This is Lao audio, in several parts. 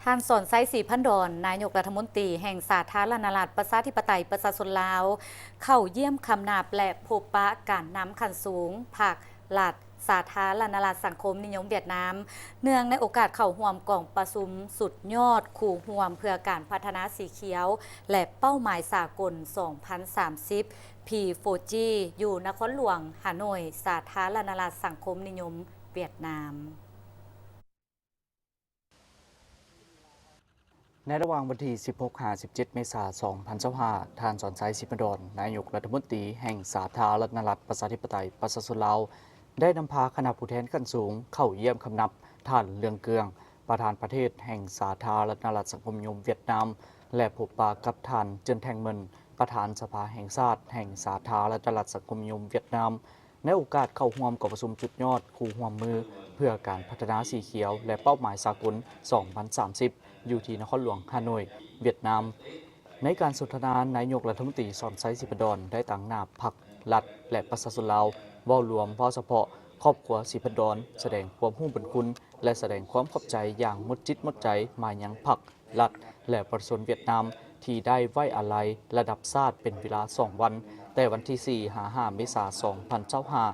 ທ່ານ ສອນໄຊ ສີພັນດອນ ນາຍົກລັດຖະມົນຕີແຫ່ງສາທາລະນະລັດ ປະຊາທິປະໄຕ ປະຊາຊົນລາວ ເຂົ້າຢ້ຽມຄຳນັບ ແລະ ພົບປະການນຳຂັ້ນສູງພັກ ລັດ ສາທາລະນະລັດສັງຄົມນິຍົມຫວຽດນາມ ເນື່ອງໃນໂອກາດເຂົ້າຮ່ວມກອງປະຊຸມສຸດຍອດຄູ່ຮ່ວມເພື່ອການພັດທະນາສີຂຽວ ແລະ ເປົ້າໝາຍສາກົນ ສອງພັນສາມສິບ ພີໂຟຈີ ຢູ່ນະຄອນຫຼວງຮ່າໂນ້ຍ ສາທາລະນະລັດສັງຄົມນິຍົມຫວຽດນາມ. ໃນລະຫວ່າງວັນທີສິບຫົກ ຫາ ສິບເຈັດ ເມສາ ສອງພັນຊາວຫ້າ ທ່ານ ສອນໄຊ ສີພັນດອນ ນາຍົກລັດຖະມົນຕີແຫ່ງສາທາລະນະລັດ ປະຊາທິປະໄຕ ປະຊາຊົນລາວ ໄດ້ນຳພາຄະນະຜູ້ແທນຂັ້ນສູງເຂົ້າຢ້ຽມຄຳນັບ ທ່ານ ເລື່ອງເກືອງ ປະທານປະເທດແຫ່ງສາທາລະນະລັດສັງຄົມນິຍົມຫວຽດນາມ ແລະ ພົບປະກັບທ່ານ ເຈີນແທງເມິນ ປະທານສະພາແຫ່ງຊາດແຫ່ງສາທາລະນະລັດສັງຄົມນິຍົມຫວຽດນາມ ໃນໂອກາດເຂົ້າຮ່ວມກອງປະຊຸມສຸດຍອດຄູ່ຮ່ວມມືເພື່ອການພັດທະນາສີຂຽວ ແລະ ເປົ້າໝາຍສາກົນ ສອງພັນສາມສິບ ຢູ່ທີ່ນະຄອນຫຼວງຮ່າໂນ້ຍ ຫວຽດນາມ. ໃນການສົນທະນາ, ນາຍົກລັດຖະມົນຕີ ສອນໄຊ ສີພັນດອນ ໄດ້ຕາງໜ້າພັກ, ລັດ ແລະ ປະຊາຊົນລາວ ເວົ້າລວມ, ເວົ້າສະເພາະຄອບຄົວສີພັນດອນ, ສະແດງຄວາມຮູ້ບຸນຄຸນ ແລະ ສະແດງຄວາມຂອບໃຈຢ່າງໝົດຈິດໝົດໃຈມາຍັງພັກ, ລັດ ແລະ ປະຊາຊົນຫວຽດນາມ ທີ່ໄດ້ໄວ້ອາໄລລະດັບຊາດເປັນເວລາສອງວັນ, ແຕ່ວັນທີສີ່ ຫາ ຫ້າ ເມສາ ສອງພັນຊາວຫ້າ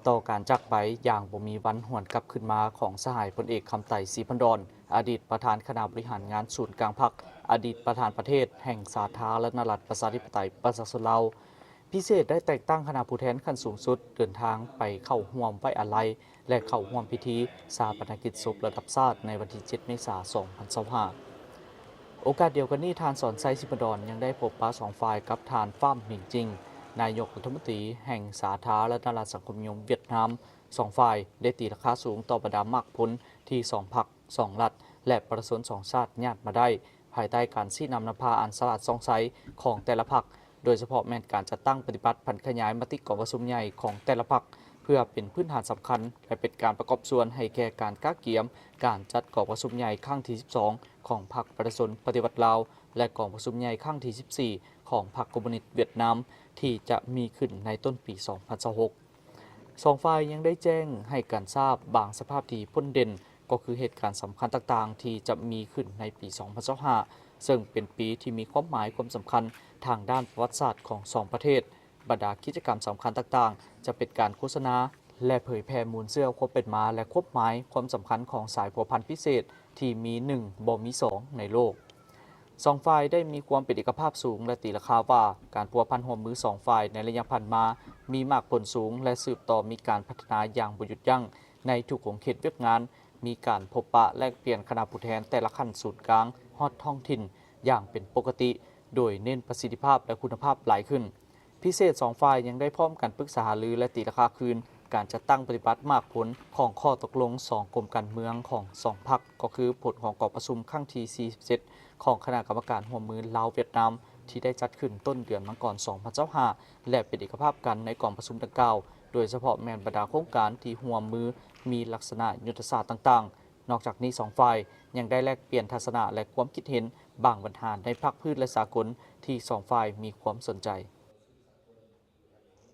ຕໍ່ການຈາກໄປຢ່າງບໍ່ມີວັນຫວນກັບຄືນມາຂອງສະຫາຍພົນເອກ ຄຳໄຕ ສີພັນດອນ ອະດີດປະທານຄະນະບໍລິຫານງານສູນກາງພັກ, ອະດີດປະທານປະເທດແຫ່ງສາທາລະນະລັດ ປະຊາທິປະໄຕ ປະຊາຊົນລາວ. ພິເສດໄດ້ແຕ່ງຕັ້ງຄະນະຜູ້ແທນຂັ້ນສູງສຸດເດີນທາງໄປເຂົ້າຮ່ວມໄວ້ອາໄລ ແລະ ເຂົ້າຮ່ວມພິທີຊາປະນະກິດສົບລະດັບຊາດໃນວັນທີເຈັດ ເມສາ ສອງພັນຊາວຫ້າ. ໂອກາດດຽວກັນນີ້, ທ່ານ ສອນໄຊ ສີພັນດອນ ຍັງໄດ້ພົບປະສອງຝ່າຍກັບທ່ານ ຟາມ ມິງຈິງ ນາຍົກລັດຖະມົນຕີແຫ່ງສາທາລະນະລັດສັງຄົມນິຍົມຫວຽດນາມ. ສອງຝ່າຍໄດ້ຕີລາຄາສູງຕໍ່ບັນດາໝາກຜົນທີ່ສອງພັກ, ສອງລັດ ແລະ ປະຊາຊົນສອງຊາດຍາດມາໄດ້ ພາຍໃຕ້ການຊີ້ນຳນຳພາອັນສະຫຼາດສ່ອງໃສຂອງແຕ່ລະພັກ, ໂດຍສະເພາະແມ່ນການຈັດຕັ້ງປະຕິບັດຜັນຂະຫຍາຍມະຕິກອງປະຊຸມໃຫຍ່ຂອງແຕ່ລະພັກ ເພື່ອເປັນພື້ນຖານສຳຄັນ ແລະ ເປັນການປະກອບສ່ວນໃຫ້ແກ່ການກະກຽມການຈັດກອງປະຊຸມໃຫຍ່ຄັ້ງທີສິບສອງຂອງພັກປະຊາຊົນປະຕິວັດລາວ ແລະ ກອງປະຊຸມໃຫຍ່ຄັ້ງທີສິບສີ່ຂອງພັກຄອມມູນິດຫວຽດນາມ ທີ່ຈະມີຂຶ້ນໃນຕົ້ນປີສອງພັນຊາວຫົກ. ສອງຝ່າຍຍັງໄດ້ແຈ້ງໃຫ້ກັນຊາບບາງສະພາບທີ່ພົ້ນເດັ່ນ ກໍຄືເຫດການສຳຄັນຕ່າງໆທີ່ຈະມີຂຶ້ນໃນປີສອງພັນຊາວຫ້າ ເຊິ່ງເປັນປີທີ່ມີຄວາມໝາຍຄວາມສຳຄັນທາງດ້ານປະຫວັດສາດຂອງສອງປະເທດ. ບັນດາກິດຈະກຳສຳຄັນຕ່າງໆ ຈະເປັນການໂຄສະນາ ແລະ ເຜີຍແຜ່ມູນເຊື້ອຄວາມເປັນມາ ແລະ ຄວາມໝາຍຄວາມສຳຄັນຂອງສາຍພົວພັນພິເສດທີ່ມີໜຶ່ງບໍ່ມີສອງໃນໂລກ. ສອງຝ່າຍໄດ້ມີຄວາມເປັນເອກະພາບສູງ ແລະ ຕີລາຄາວ່າການພົວພັນຮ່ວມມືສອງຝ່າຍໃນໄລຍະຜ່ານມາມີໝາກຜົນສູງ ແລະ ສືບຕໍ່ມີການພັດທະນາຢ່າງບໍ່ຢຸດຢັ້ງໃນທຸກຂົງເຂດວຽກງານ, ມີການພົບປະແລກປ່ຽນຄະນະຜູ້ແທນແຕ່ລະຂັ້ນສູນກາງຮອດທ້ອງຖິ່ນຢ່າງເປັນປົກກະຕິ, ໂດຍເນັ້ນປະສິດທິພາບ ແລະ ຄຸນນະພາບຫຼາຍຂຶ້ນ. ພິເສດສອງຝ່າຍຍັງໄດ້ພ້ອມກັນປຶກສາຫາລື ແລະ ຕີລາຄາຄືນການຈັດຕັ້ງປະຕິບັດໝາກຜົນຂອງຂໍ້ຕົກລົງສອງກົມການເມືອງຂອງສອງພັກ, ກໍຄືຜົນຂອງກອງປະຊຸມຄັ້ງທີສີ່ສິບເຈັດຂອງຄະນະກຳມະການຮ່ວມມືລາວ-ຫວຽດນາມ ທີ່ໄດ້ຈັດຂຶ້ນຕົ້ນເດືອນມັງກອນສອງພັນຊາວຫ້າ ແລະ ເປັນເອກະພາບກັນໃນກອງປະຊຸມດັ່ງກ່າວ, ໂດຍສະເພາະແມ່ນບັນດາໂຄງການທີ່ຮ່ວມມືມີລັກສະນະຍຸດທະສາດຕ່າງໆ. ນອກຈາກນີ້, ສອງຝ່າຍຍັງໄດ້ແລກປ່ຽນທັດສະນະ ແລະ ຄວາມຄິດເຫັນບາງບັນຫາໃນພາກພື້ນ ແລະ ສາກົນທີ່ສອງຝ່າຍມີຄວາມສົນໃຈ.